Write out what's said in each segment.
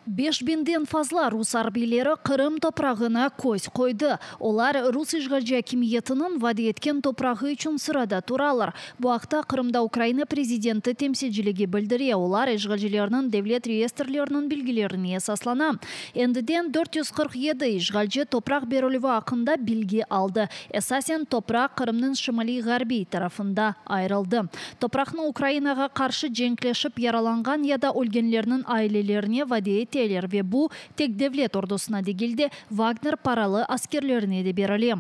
Beş biñden fazla rus arbiyleri Qırım toprağına köz qoydı. Olar rus işğalci akimiyetiniñ vade etken toprağı içün sırada turalar. Bu aqta Qırımda Ukraina prezidenti temsilciligi bildire. Olar işğalcilerniñ devlet reyestrleriniñ bilgilerine esaslana. Endiden 447 işğalci topraq berilüvi aqqında bilgi aldı. Esasen topraq Qırımnıñ şimaliy-ğarbiy tarafında ayırıldı. Topraqnı Ukrainağa qarşı cenkleşip yaralanğan ya da ölgenlerniñ ailelerine vade eteler ve bu tek devlet ordusına degil de, Vagner paralı askerlerine de berile.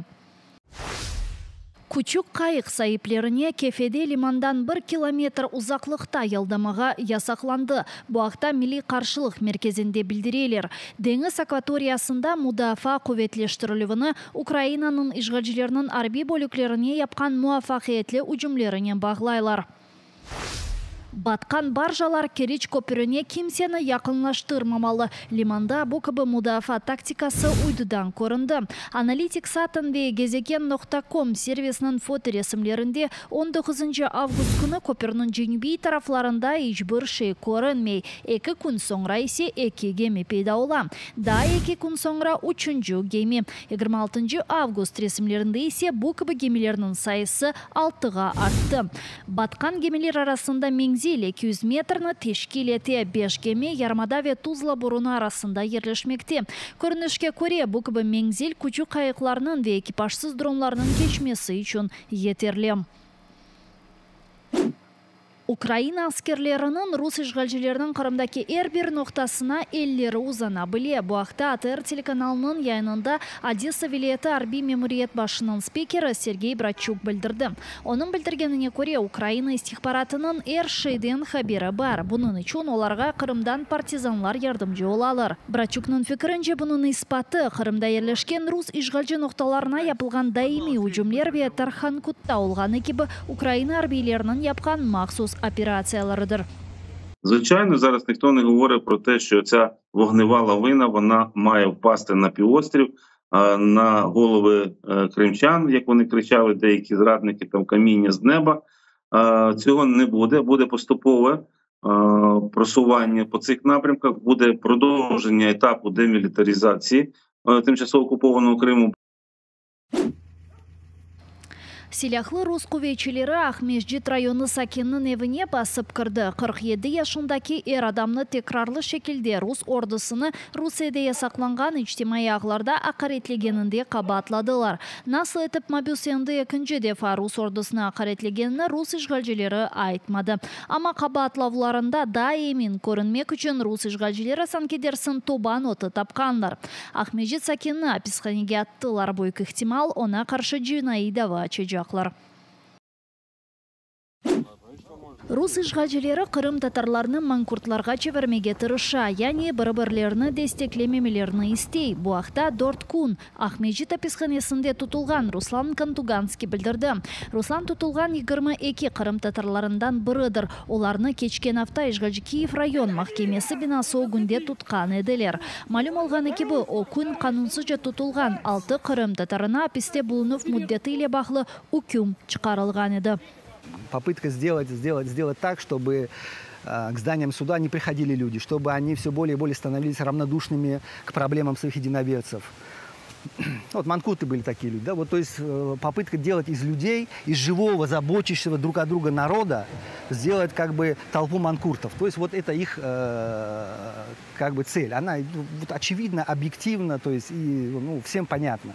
Küçük qayıq saiplerine Kefede limandan 1 kilometr uzaqlıqta yaldamağa yasaqlandı. Bu aqta Milliy qarşılıq merkezinde bildireler. Deñiz akvatoriyasında mudafaa quvetleştirilüvini Ukrainanıñ işğalcilerniñ arbiy bölüklerine yapqan muvafaqiyetli ücümlerinen bağlaylar. Batqan barjalar Keriç köpürine kimseni yaqınlaştırmamalı. Limanda bu kibi mudafaa taktikası uydudan köründi. Analitik Satan ve gezegen.com servisiniñ fotoresimlerinde 19 avgust künü köpürniñ cenübiy taraflarında iç bir şey körünmey. 2 kün soñra ise eki gemi peyda ola. Daa 2 kün soñra üçünci gemi. 26 avgust resimlerinde ise bu kibi gemilerniñ sayısı altığa arttı. Batqan gemiler arasında menzil 200 metrni teşkil ete. Beş gemi yarımada ve Tuzla burunı arasında yerleşmekte. Körünişke köre, bu kibi menzil küçük qayıqlarnıñ ve ekipajsız dronlarnıñ keçmesi içün yeterli. Ukraina askerleriniñ rus işğalcileriniñ Qırımdaki er bir noqtasına elleri uzana bile. Bu aqta ATR telekanalınıñ yayınında Odessa vilâyeti arbiy memuriyet başınıñ spikeri Sergey Bratçuk bildirdi. Onıñ bildirgenine köre, Ukraina istihbaratınıñ er şeyden haberi bar. Bunıñ içün olarğa Qırımdan partizanlar yardımcı olalar. Bratçuknıñ fikirince, bunıñ isbatı Qırımda yerleşken rus işğalci noqtalarına yapılğan daimiy ücümler ve Tarhankutta olğanı kibi Ukraina arbiyleriniñ yapqan mahsus operatsiyalarıdır. Звичайно, зараз ніхто не говорить про те, що ця вогнева лавина вона має впасти на півострів, на голови кримчан, як вони кричали, деякі зрадники там каміння з неба. Цього не буде. Буде поступове просування по цих напрямках, буде продовження етапу демілітаризації тимчасово окупованого Криму. Silâlı rus quvetçileri Aqmescit rayonı sakininiñ evine basıp kirdi. 47 yaşındaki er adamnı tekrarlı şekilde rus ordusını Rusiyede yasaqlanğan içtimaiy ağlarda aqaretlegeninde qabaatladılar. Nasıl etip mabüs endi ekinci defa rus ordusını aqaretlegenini rus işğalcileri aytmadı. Amma qabaatlavlarında daa emin körünmek içün rus işğalcileri sanki dersin toban otu tapqanlar. Aqmescit sakinini apishanege attılar. Büyük ihtimal, oña qarşı cinaiy dava açacaqlar. Rus işğalcileri qırımtatarlarnı mankurtlarğa çevirmege tırışa, yani bir-birlerini desteklememelerini istey. Bu aqta 4 kün Aqmescit apishanesinde tutulğan Ruslan Kontuganskiy bildirdi. Ruslan tutulğan 22 qırımtatarlarından biridir. Olarnı keçken afta işğalci Kiyev rayon mahkemesi binası ögünde tutqan ediler. Malüm olğanı kibi, o kün qanunsızca tutulğan altı qırımtatarına apiste bulunuv müddeti ile bağlı üküm çıqarılğan edi. Попытка сделать так, чтобы к зданиям суда не приходили люди, чтобы они все более и более становились равнодушными к проблемам своих единоверцев. Вот манкурты были такие люди, да, вот, то есть попытка делать из людей, из живого, заботящегося друг о друга народа, сделать как бы толпу манкуртов. То есть вот это их как бы цель. Она, ну, вот, очевидно, объективно, то есть и, ну, всем понятно.